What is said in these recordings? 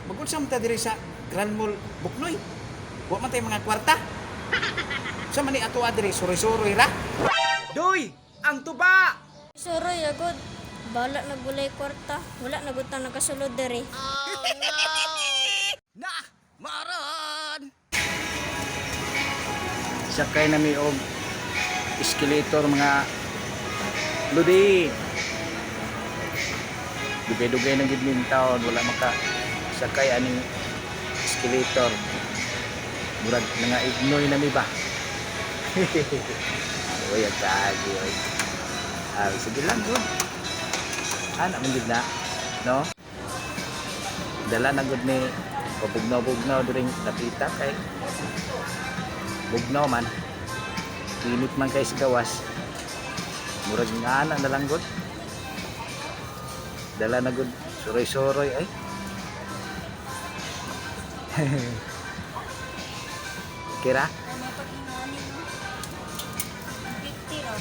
Magunsa man ta diri sa Grand Mall, Buknoy. Wa man tay mga kwarta. Sa man ni ato diri, suroy-suroy ra. Doy, ang tuba. Suroy agod. Bala na gulay kwarta. Wala na gud ta nakasulod diri. Na, maran. Sakay na mi og escalator, mga ludi. Dugay-dugay na gid min taon wala maka sakay aning escalator. Murag nga ignoy na mi ba. Oy, ang kaagi, oy. Ah, sige lang gud. Ana man gid na, no? Dala na gud ni pabugnaw-bugnaw diring napita kay bugnaw man, init man kay sa gawas. Murag nga ana na lang gud. Dala na gud suroy-suroy ay. Kira. Ano pag ingani no? 50 ra.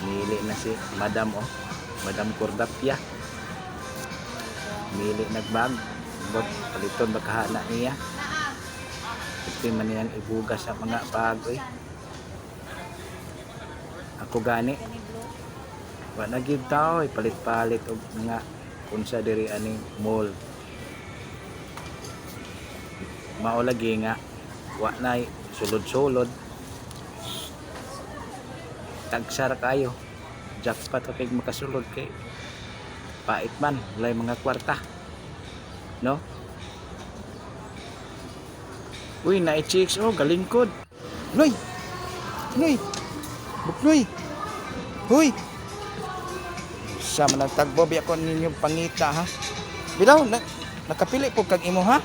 Mili na si Madam, oh, Madam Cordapia. Mili nagbag bot paliton bakahana niya. Ito man niyang ibuga sa mga bag, oy. Ako gani Kani blue. wa na gyud tao ipalit-palit og mga unsa diri aning mall. Mao lagi nga wa na sulod-sulod. Tagsara kayo. Jackpot ra kay makasulod kay pait man, walay mga kwarta. No? Uy, na chicks, oh, galingkod. Noy! Noy! Buknoy! Hoy! Sa man ang tagbo bi ako ninyong pangita ha. Bilaw na, nakapili po kag imo ha.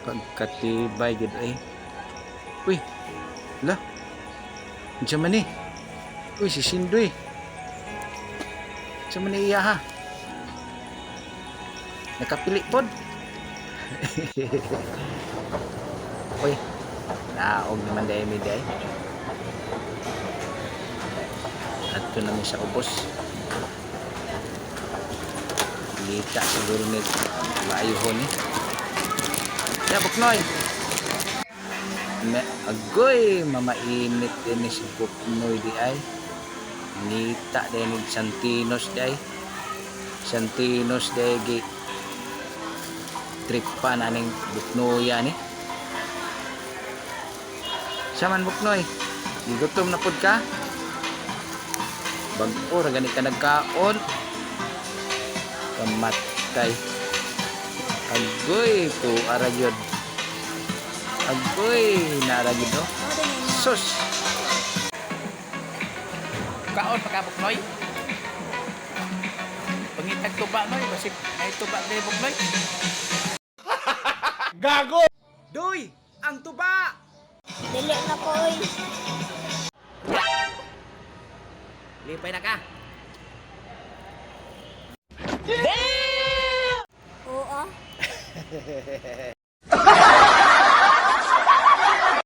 Pagkatibay gid ay. Uy. La. Unsa man ni? Uy, si Sindoy. Unsa man ni iya ha? Nakapili pod. Uy. Naog naman dahil mi day. Adto namin sa ubos. Lita siguro ni maayuhon ni. Ya, Buknoy. Me, agoy, mamainit din ni si Buknoy di ay. Nita din ni Santinos di ay. Santinos di ay gi trip pa na ning Buknoya ni. Saman, Buknoy, gigutom na pud ka? Bag-o ra gani ka nagkaon. Kamatay. Agoy, tuwa ra gyud. Agoy, nara gyud, oh. Sus. Kaon pa ka, Buknoy? Pangitag tuba, noy, basig ay tuba diri, Buknoy. Gago! Doy, ang tuba. Dili na ko oy. Lipay na ka. Oo ah.